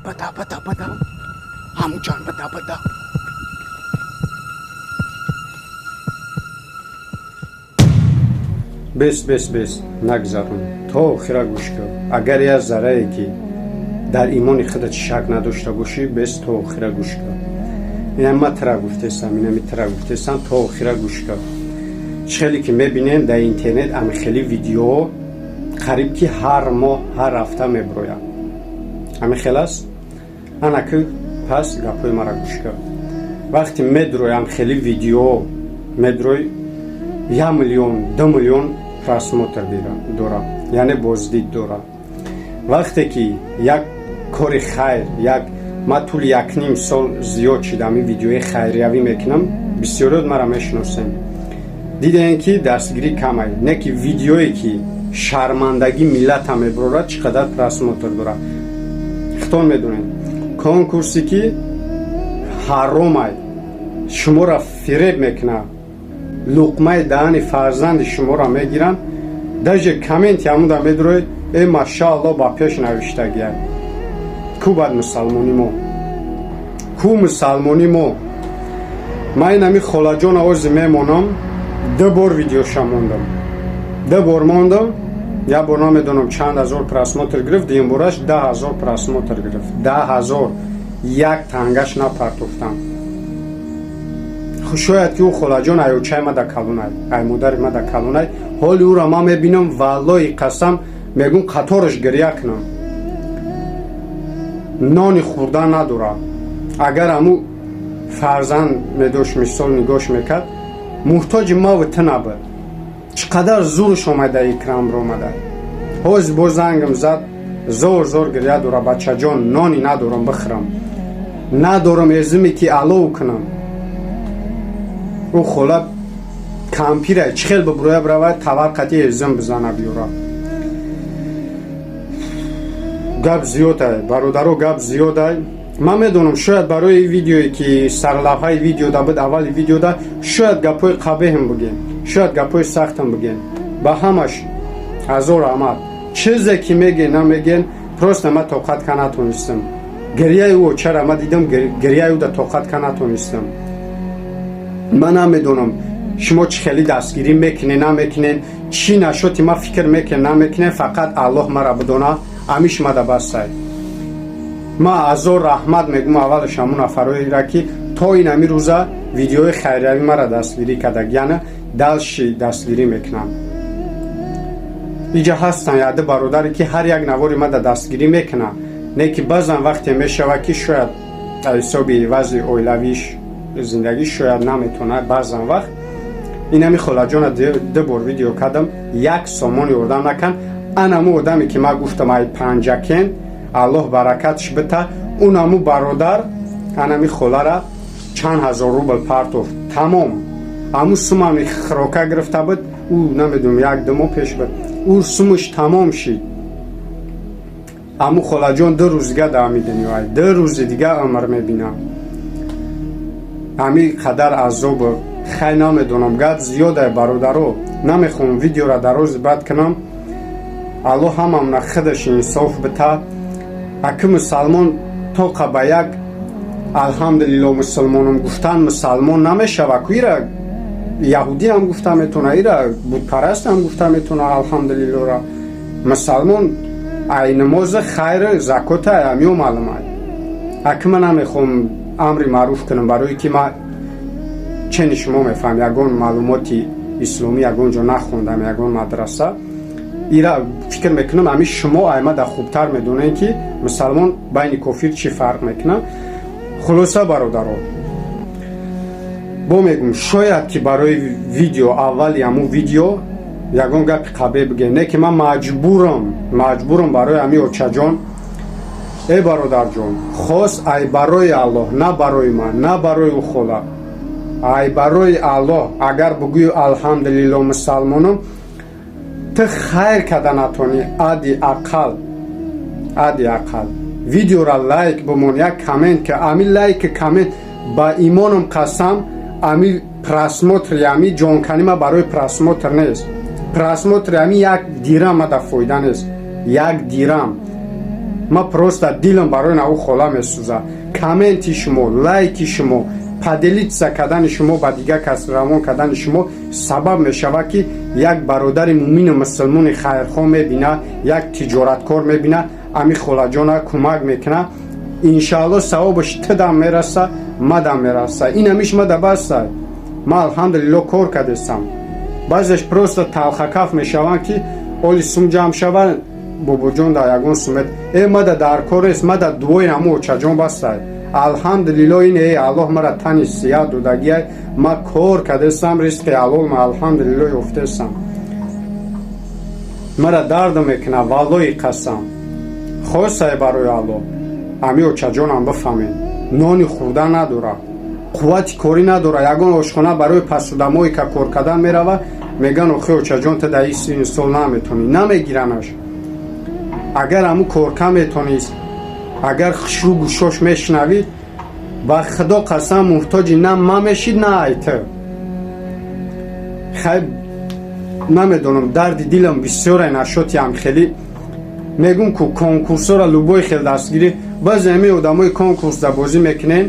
Бада, бада, бада, ҳамуҷан, бада, бада. Бес, бес, бес, нагзарон, то охира гӯш кун. Агар як заррае ки дар имони худат шак надошта бошӣ, бес, то охира гӯш кун. Инами ма тира гуфтесам, инами тира гуфтесам, то охира гӯш кун. Чӣ хеле ки мебинем, дар интернет ами хели видеоҳо қариб ки ҳар моҳ, ҳар ҳафта мебирояд. Ҳамин хел аст. Ана ки пас гапҳои маро гӯш кун. Вақте медроям хели видео медрой, 1 миллион, 2 миллион просмотр дора, яъне боздид дора. Вақте ки як кори хайр, як ма тӯли якним сол зиёд шид, ҳамин видеои хайриявӣ мекунам, бисёриёт мара мешиносем, дидаем, ки дастгирӣ камай, не ки видеое ки шармандагӣ миллата мебарорад, чӣ қадар просмотр дорад, хитон медонед. Конкурсе ки ҳаромай, шуморо фиреб мекунад, луқмаи даҳани фарзанди шуморо мегиранд, даже комменти ҳамуда медуроед, э, машаалло, ба пеш навиштагия. Ку бад мусалмони мо, ку мусалмони мо? Ман инами холаҷон овози мемонам, ду бор видеоша мондам, ду бор мондам. Як бор намедонам чанд ҳазор просмотр гирифт, дуюм бораш 10 000 просмотр гирифт. 10 000, як тангаш напартофтам. Шояд ки ӯ холаҷон аёчаи ма да калунай, ай модари ма да калунай. Ҳоли ӯро ман мебинам, валлои қасам мегум, қатораш гиря кунам. Нони хӯрдан надорад. Агар аму фарзанд медошт, мисол, нигоҳш мекард, муҳтоҷи маву ту набуд. Чӣ қадар зурш омада, икрам омада. Ҳоз бо зангам зад, зор зор гиря дора: «Бачаҷон, нони надорам бихӯрам, надорам эзиме ки алов кунам». Ӯ хола кампира чӣ хел бибуроя, биравад, тавар қати эзим бизана, биёра? Гап зиёдай, бародаро, гап зиёдай. Ман медонам, шояд барои видеое ки сарлавҳаи видеода буд, аввали видеода, шояд гапҳои қабеҳм бигем, шояд гапҳои сахтам бигем. Ба ҳамаш ҳазор раҳмат. Чизе ки меген, намеген, просто ма тоқат ка натонистам. Гирьяи ӯ чара ма дидам, гирьяи ӯ да тоқат ка натонистам. Ман намедонам, шумо чӣ хеле дастгирӣ мекунед, намекунед, чӣ нашоти ма фикр мекунед, намекунед, фақат Аллоҳ мара бидона, амиш мада басай. Ма ҳазор раҳмат мегӯм аввалаш ҳамун нафароеро, ки то ин ҳами рӯза видеои хайриявӣ мара дастгирӣ кардаг, яъне дальше дастгирӣ мекунам. Иҷа ҳастанд яде бародаре, ки ҳар як навори мада дастгирӣ мекунад, не ки баъзан вақте мешавад, ки шояд ҳисоби вазъи оилавиш, зиндагӣ, шояд наметавонад баъзан вақт. Инами холаҷона ду бор видео кардам, як сомон ёрдам накард. Анаму одаме ки ман гуфтам, ай Панҷакен, Аллоҳ баракатш бита, унаму бародар анами холара чанд ҳазор рубл партофт. Тамом, аму сумами хирока гирифта буд ӯ, намедонам, як ду моҳ пеш буд, ӯ сумуш тамом шид. Аму холаҷон 2 рӯз дига дар ҳами дунёай, 2 рӯзи дига умр мебинам. Ҳами қадар азобу хай, намедонам, гап зиёдай, бародаро, намехоҳам видеора дарози бад кунам. Аллоҳ ҳамамна худаш инсоф бита. Аки мусалмон тоқа ба як «алҳамдулилло, мусулмонам» гуфтан мусалмон намешава. Ку ира яҳудиам гуфта метавона, ира бутпарастам гуфта метавона алҳамдулиллора. Мусалмон ай намози, хайр, закота амиё маълумай. Аки ман намехоҳам амри маъруф кунам, барое ки ма чени шумо мефаҳм, ягон маълумоти исломӣ ягон ҷо нахондам, ягон мадраса. Ира фикр мекунам, ами шумо аймада хубтар медонед, ки мусалмон байни кофир чӣ фарқ мекунад. Хулоса, бародаро, бо мегӯм, шояд ки барои видео, аввали ҳамун видео, ягон гапи қабеҳ бигем, не ки ман маҷбурам, маҷбурам барои ҳами очаҷон. Э, бародарҷон, хос ай барои Аллоҳ, на барои ман, на барои ӯ хола, ай барои Аллоҳ, агар бугӯю «алҳамдулилло, мусалмонам», ту хайр карда натонӣ, ади ақал, ади ақал видеора лайк бимон, як коммент ки ами лайк, коммент, ба имоном қасам, ами просмотри, ами ҷонканима барои просмотр нест. Просмотри ами як дирам мада фоида нест, як дирам. Ма просто дилам барои наву хола месӯза. Комменти шумо, лайки шумо, поделиться кардани шумо, ба дигар кас равон кардани шумо сабаб мешавад, ки як бародари мумину мусулмони хайрхоҳ мебина, як тиҷораткор мебина, ами холаҷона кӯмак мекуна. Иншаалло, савобаш тидам мераса, мадам мераса. Ин ҳамиш мада баста. Ма, алҳамдулилло, кор кардестам. Баъзеш просто талхакаф мешаванд, ки оли сум ҷамъ шава, бобоҷон дар ягон сумет э мада дар кор нест, мада дуои ҳаму очаҷон бастай. Алҳамдулилло, ин э Аллоҳ мара тани сиҳат додагиай, ма кор кардестам, ризқи ҳалол ма, алҳамдулилло, ёфтестам. Мара дард мекуна, валлои қасам. Хосае барои Аллоҳ, ами очаҷонам бифаҳмед, нони хӯрда надора, қуввати корӣ надора. Ягон ошхона барои пасудамое ка кор кардан мерава, меган: «Охи, очаҷон, ту дар ин синну сол наметонӣ», намегиранаш. Агар ҳаму корка метонист, агар хушрӯ гӯшош мешунавид, ба Худо қасам, муҳтоҷи на ма мешид, на ай ту. Хай, намедонам, дарди дилам бисёре нашоти ҳамхелӣ. Мегум ку, конкурсора любой хел дастгирӣ. Баъзе ҳамин одамои конкурсда бозӣ мекунен,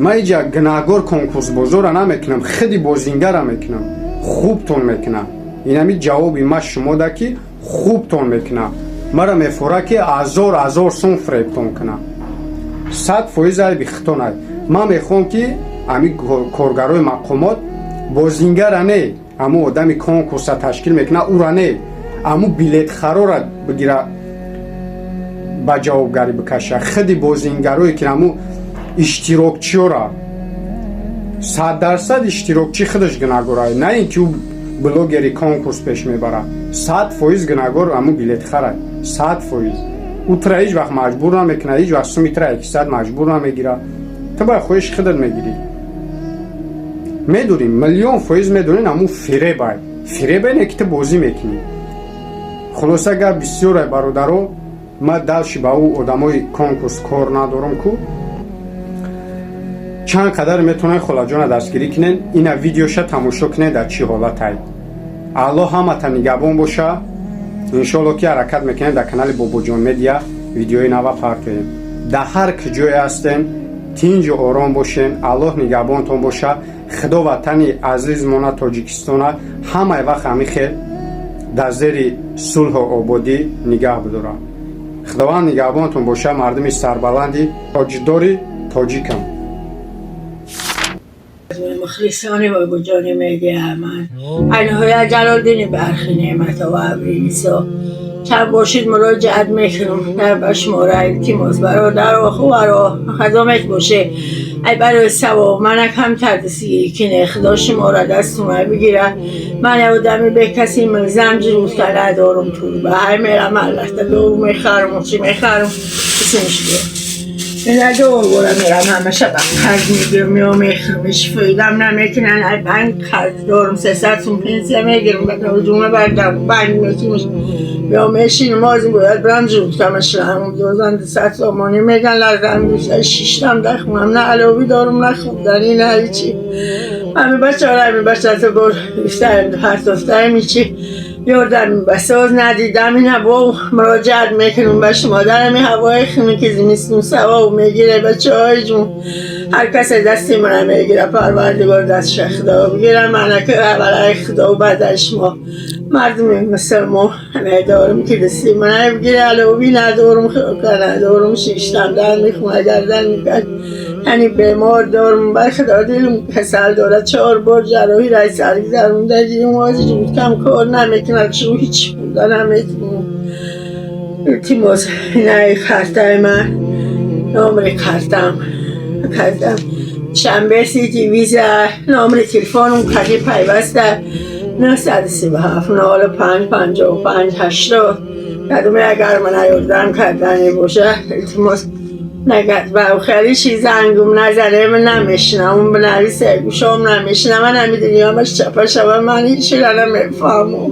ма иҷа гунаҳгор конкурсбозора намекунам, худи бозингара мекунам. Хубтон мекунам. Инами ҷавоби ма шумода, ки хубтон мекунам. Мара мефора, ки азор азор сум фиребтон кунам. 100% айби хитонай. Ман мехоҳам, ки ҳами коргарои мақомот бозингара не, ҳамун одами конкурса ташкил мекунад, ура не, ҳамун билетхарора бигира, ба ҷавобгарӣ бикаша. Худи бозингарое ки ҳамун иштирокчиёра, 100% иштирокчӣ худаш гунаҳгора, на ин ки ӯ блогери конкурс пеш мебарад. 100% гунаҳгор ҳамун билетхара, 100%. Ӯ тура ҳеҷ вақт маҷбур намекунад, ҳеҷ вақт суми тура якисад маҷбур намегирад. Ту ба хоҳиши худат мегирӣ. Медонӣ, миллион фоиз медонӣ, ҳамун фиребай. Фиребай не, ки ту бозӣ мекунӣ. Хулоса, гап бисёре, бародаро. Ма дальше ба ӯ одамои конкурс кор надорам ку. Чанд қадар метавонед холаҷона дастгирӣ кунед. Ина видеоша тамошо кунед, дар чӣ ҳолатай. Аллоҳ ҳамата нигаҳбон боша. Иншоалло, ки ҳаракат мекунем, дар канали Бобоҷон Медиа видеои нава партоем. Дар ҳар куҷое ҳастем, тинҷу ором бошен. Аллоҳ нигаҳбонтон боша. Худо ватани азизмона, Тоҷикистона, ҳамаи вақт ҳамин хел дар зери сулҳу ободӣ нигаҳ бидорад. Худованд нигаҳбонтон боша. Мардуми сарбаланди тоҷдори тоҷикам. مخلصان باباجان медиа، من ниҳоят Ҷалолдини Бархи Неъмато ва Абринисо чанд бошид, муроҷиат мекунам дар ба шумора. Илтимос, бародаро, хуваро, хазомет боше. Ай барои савоб мана камтар дастгирӣ кине. Худо шуморо дастума бигира. Ман одами бекаси милзам ҷурутка надорум, турба ҳай мерам, аллахта дору мехарам, чӣ мехарам, исмиш ина дор бора мерам, ҳамаша ба қарз мегирам, меом, мехӯрам, ҳеч фоидам намекунан. Ай банк қарз дорум, 300 сум пенсия мегирам, ба ҷума бардам банк мекуниш. Биё мешинам, озим бояд брам ҷурутка мешинам, дозан 200 сомонӣ меган, ларзам гӯша шиштам дар хунам, на аловӣ дорум, на хӯрданӣ, на ҳичи. Ҳами бачаҳо, ҳами бачаҳо гор гифтаем, партофтаем, ҳичи ёрдам басоз надидам. Ин ҳаво муроҷиат мекунем ба шумо, дар ҳами ҳавои хунуки зимистон савоб мегире. Бачаҳои ҷун, ҳар касе дасти мана мегира, Парвардигор дастша Худо бигира. Манаки аввалаи Худо, баъда шумо мардуми мусулмон медорам, ки дасти мана бигира. Аловӣ надорум, хӯрока надорум, шиштам дар мехӯна, гардан мекард, яъне бемор дорум. Ба Худо, дилам касал дорад, чор бор ҷарроҳӣ рай сар гузарондагиам, ҳозир ҷуткам кор намекунад, чун ҳеч буда наметавонам. Илтимос, инаи картаи ман, номери картам кардам, Шанбе Сити Виза, номери телефонум кади пайваста 937 05 55 80. Кадуме агар мана ёрдам кардане боша, илтимос, нагад ва хеле чиз зангум назане, ман намешинам, бинависе гӯшом намешинам. Ман ҳами дунёмаш чапа шава, ман ҳечи намефаҳмам.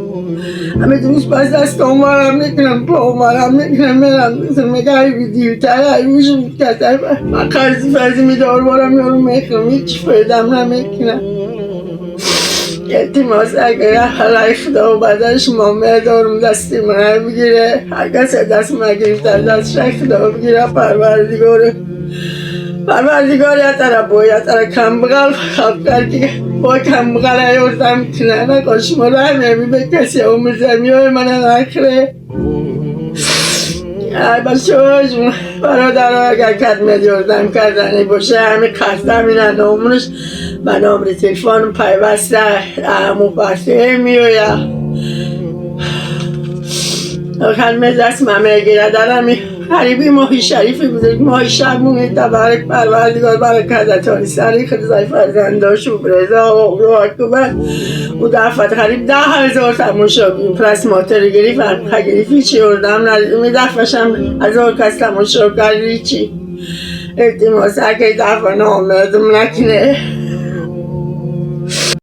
Ҳами дӯст бас дастомарам мекунам, помарам мекунам, мерам, мега ай видеотар, ай вужудкатар. Ман қарзи фарзи медорборам, ёру мехӯрам, ҳеч фоидам намекунам. Илтимос, агар ҳалай худо баъда шумо медорам, дасти мана бигире. Ҳар касе даст ма гирифта, дастша худо бигира. Парвардигор, парвардигор, ятара бо ятара камбағал халқ ки бо камбағала ёрдам кунад. Нако шумо ҳамеми бе касе умр замиёи мана нахӯре. Ай бачаҳоҷун, бародаро, агар кадмед ёрдам кардани боша, ҳами қарза мина номунаш ба номри телефон пайваста аму партия меоя. Кадме даст ма мегирад. Дар ҳами ғариби моҳи шарифи бузург, моҳи шабмони табарак, парвардигор баракататони сари худзай фарзандошу реза обрӯ акбар. У дафъат қариб 10,000 тамошобин просмотр гирифт, гирифт, ҳичи ёрдам надидим. Дафъашам 1000 кас тамошо кард, ҳичи. Илтимос, ака, дафъа номердум накне.